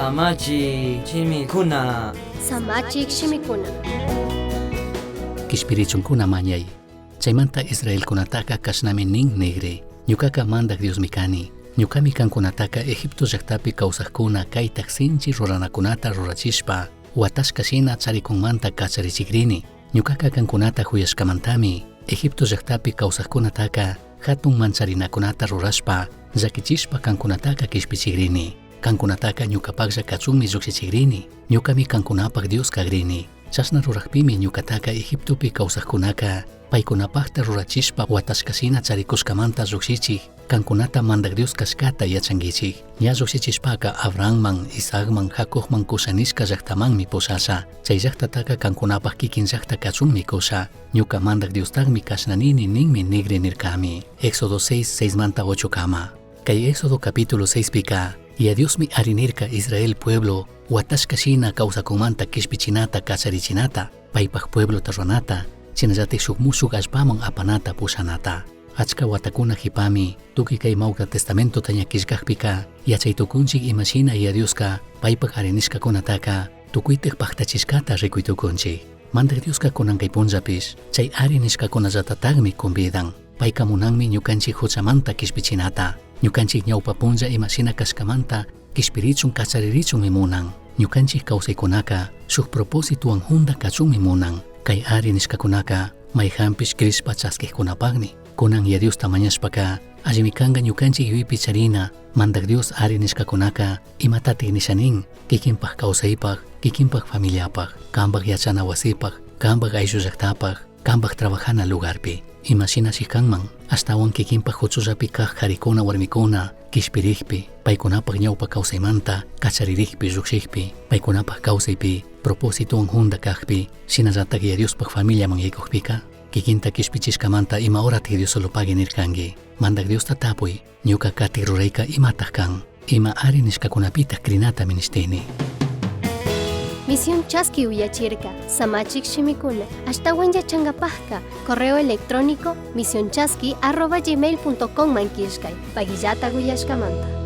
Samachik shimikuna. Samachik shimikuna. Quishpirichuncuna mañai. Chaimanta israelcunataca cashnami nin nigri. Ñucaca Mandaj Diosmi cani. Ñucami cancunataca Egipto llajtapi causajcuna caitaj sinchi ruranacunata rurachishpa huatashca shina charicunmanta cacharichigrini. Ñucaca cancunata juyashcamantami Egipto llajtapi causajcunataca jatun mancharinacunata rurashpa llaquichishpa cancunataca quishpichigrini. Cancunataca ñucapajlla cachunmi llujshichigrini. Ñucami cancunapaj Dios cagrini. Chashna rurajpimi ñucataca Egiptopi causajcunaca paicunapajta rurachishpa huatashca shina charicushcamanta llujshichij cancunata Mandaj Dios cashcata yachanguichij. Ña llujshichishpaca Abrahamman, Isaacman, Jacobman cusha nishca llajtamanmi pushasha. Chai llajtataca cancunapaj quiquin llajta cachunmi cusha. Ñuca Mandaj Diostajmi cashna nini ninmi nigri nircami. Éxodo 6, 6 manta 8 kama. Kay Éxodo capítulo 6 pika, Yaya Diosmi arinirca Israel pueblo huatashca shina causacunmanta quishpichinata cacharichinata, paipaj pueblota ruranata, shinallataj shuk mushuj allpaman apanata pushanata. Achca huatacuna jipami, tucui kay mauca testamentota ña quillcajpica, yachai tucunchij ima shina Yaya Diosca paipaj arinishcacunataca tucuitaj pajtachishcata ricui tucunchij. Mandaj Diosca cunan cai punllapish, chai ari nishcacunallatatajmi convidan. Paica munanmi ñucanchij juchamanta quishpichinata. Ñucanchij ñaupa punlla ima shina cashcamanta quishpirichun cacharirichunmi munan. Ñucanchij causaicunaca shuj propósitohuan junda cachunmi munan. Cai ari nishcacunaca maijanpish crishpa chasquijcunapajmi. Cunan Yaya Diosta mañashpaca allimi canga ñucanchij yuyaipi charina Mandaj Dios ari nishcacunaca imatataj nisha nin quiquinpaj causaipaj, quiquinpaj familiapaj, cambaj yachana huasipaj, cambaj ayllu llajtapaj, cambaj trabajana lugarpi. Ima shinashi canman, ashtahuan quiquinpaj juchullapi caj jaricuna huarmicuna quishpirijpi, paicunapaj ñaupa causaimanta cacharirijpi llujshijpi, paicunapaj causaipi propósitohuan junda cajpi, shinallataj Yaya Diospaj familiaman yaicujpica, quiquinta quishpichishcamanta ima horataj Diosolopagui nircangui. Mandaj Diosta tapui, ñuca catij ruraica imataj can, ima ari nishcacunapitaj crinata minishtini. Misión Chaski uyachirca, Samachik shimikuna, ashtahuan yachangapajca, correo electrónico misionchaski@gmail.com man killkay, paguillata uyashcamanta.